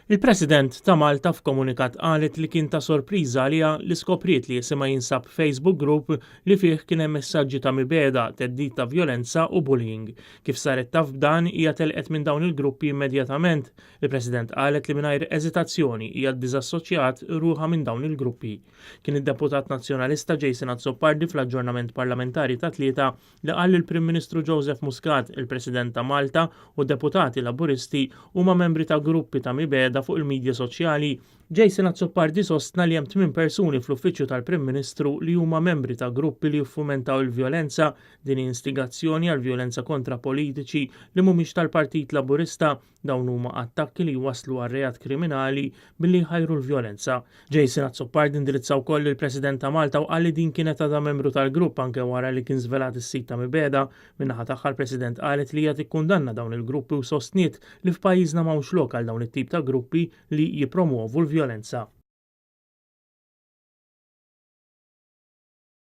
Il-President ta' Malta f'komunikat qalet li kien ta' sorpriża għaliha li skopriet li isimha jinsab f'Facebook group li fih kien hemm messaġġi ta' mibegħda, theddid ta' vjolenza u bullying. Kif saret taf b'dan, hija telqet minn dawn il-gruppi immedjatament. Il-President qalet li mingħajr eżitazzjoni hija ddiżassoċjat ruħha minn dawn il-gruppi. Kien id-Deputat Nazzjonalista Jason Azzopardi fl-aġġornament parlamentari tat-Tlieta li qal li l-Prim Ministru Joseph Muscat, il-President ta' Malta u deputati Laburisti huma membri ta' gruppi ta' mibegħda fuq il-midja soċjali. Jason Azzopardi sostna li hemm tminn persuni fl-Uffiċċju tal-Prim Ministru li huma membri ta' gruppi li jiffumentaw il-vjolenza. Din hi instigazzjoni għall-vjolenza kontra politiċi li mhumiex tal-Partit Laburista. Dawn huma attakki li jwasslu għal reat kriminali billi jħajru l-vjolenza. Jason Azzopardi indirizza wkoll lill-President ta' Malta u qal li din kienet għadha membru tal-grupp anke wara li kien żvelat is-sit ta' mibegħda. Min-naħa tagħha l-President qalet li hija tikkundanna dawn il-gruppi u sostniet li f'pajjiżna m'hawnx lok għal dawn it-tip ta' gruppi li jippromwovu l-vjolenza.